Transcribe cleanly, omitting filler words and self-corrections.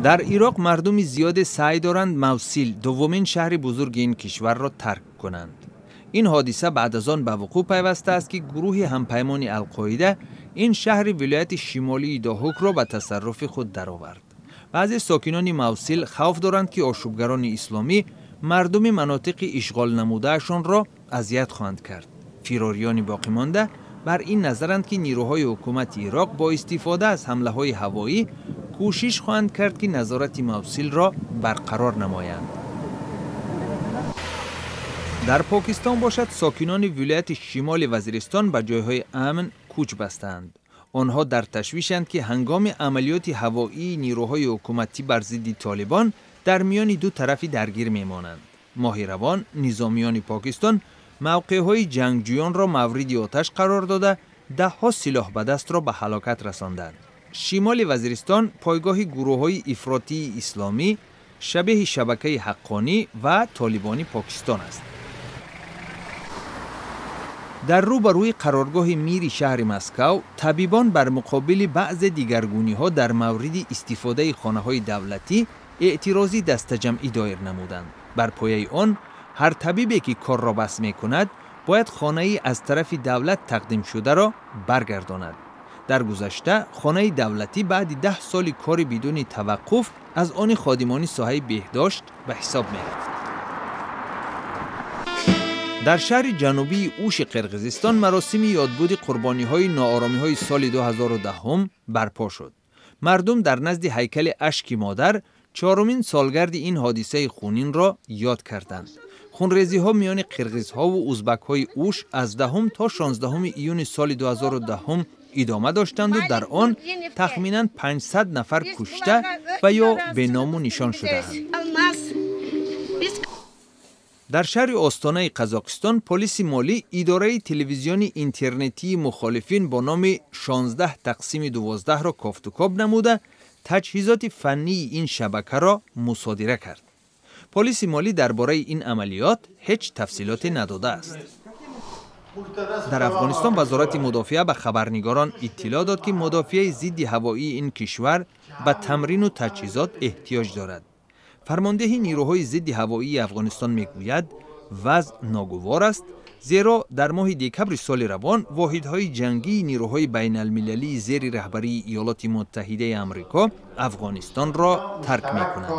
Дар Ироқ мардуми зиёде саъй доранд Мавсил, дуввумин шаҳри бузурги ин кишварро тарк кунанд. Ин ҳодиса баъд аз он ба вуқӯъ пайваста аст, ки гурӯҳи ҳампаймони Алқоида ин шаҳри вилояти шимолии Доҳукро ба тасарруфи худ даровард. Баъзе сокинони Мавсил хавф доранд, ки ошӯбгарони исломӣ мардуми манотиқи ишғолнамудаашонро азият хоҳанд кард. Фирориёни боқимонда бар ин назаранд, ки нирӯҳои ҳукумати Ироқ бо истифода аз ҳамлаҳои ҳавоӣ кӯшиш хоҳанд кард, ки назорати Мавсилро барқарор намоянд. Дар Покистон бошад, сокинони вилояти шимоли Вазиристон ба ҷойҳои амн кӯч бастаанд. Онҳо дар ташвишанд, ки ҳангоми амалиёти ҳавоии нирӯҳои ҳукуматӣ бар зидди Толибон дар миёни ду тарафи даргир мемонанд. Моҳи равон низомиёни Покистон мавқеъҳои ҷангҷӯёнро мавриди оташ қарор дода, даҳҳо силоҳбадастро ба ҳалокат расонданд. Шимоли Вазиристон пойгоҳи гурӯҳҳои ифротии исломӣ шабеҳи Шабакаи Ҳаққонӣ ва Толибони Покистон аст. Дар рӯ ба рӯи қароргоҳи мири шаҳри Москав табибон бар муқобили баъзе дигаргуниҳо дар мавриди истифодаи хонаҳои давлатӣ эътирозӣ дастаҷамъӣ доир намуданд. Бар пояи он ҳар табибе, ки корро бас мекунад, бояд хонаи аз тарафи давлат тақдимшударо баргардонад. Дар гузашта хонаи давлатӣ баъди 10 соли кори бидуни таваққуф аз они ходимони соҳаи беҳдошт ба ҳисоб мерафт. Дар шаҳри ҷанубии Уши Қирғизистон маросими ёдбуди қурбониҳои нооромиҳои соли 2010 барпо шуд. Мардум дар назди ҳайкали Ашки модар чорумин солгарди ин ҳодисаи хунинро ёд карданд. Хунрезиҳо миёни қирғизҳову узбакҳои Уш аз 10 то 16 июни соли 2010 идома доштанду дар он тахминан 500 нафар кушта ва ё беному нишон шудаанд. Дар шаҳри Остонаи Қазоқистон полиси молӣ идораи телевизиони интернетии мухолифин бо номи 16 тақсими 12-ро кофтукоб намуда, таҷҳизоти фаннии ин шабакаро мусодира кард. Полиси молӣ дар бораи ин амалиёт ҳеҷ тафсилоте надодааст. Дар Афғонистон Вазорати мудофиа ба хабарнигорон иттилоъ дод, ки мудофиаи зидди ҳавоии ин кишвар ба тамрину таҷҳизот эҳтиёҷ дорад. Фармондеҳи нирӯҳои зидди ҳавоии Афғонистон мегӯяд, вазъ ногувор аст, зеро дар моҳи декабри соли равон воҳидҳои ҷангии нирӯҳои байналмилалии зери раҳбарии Иёлоти Муттаҳидаи Амрико Афғонистонро тарк мекунанд.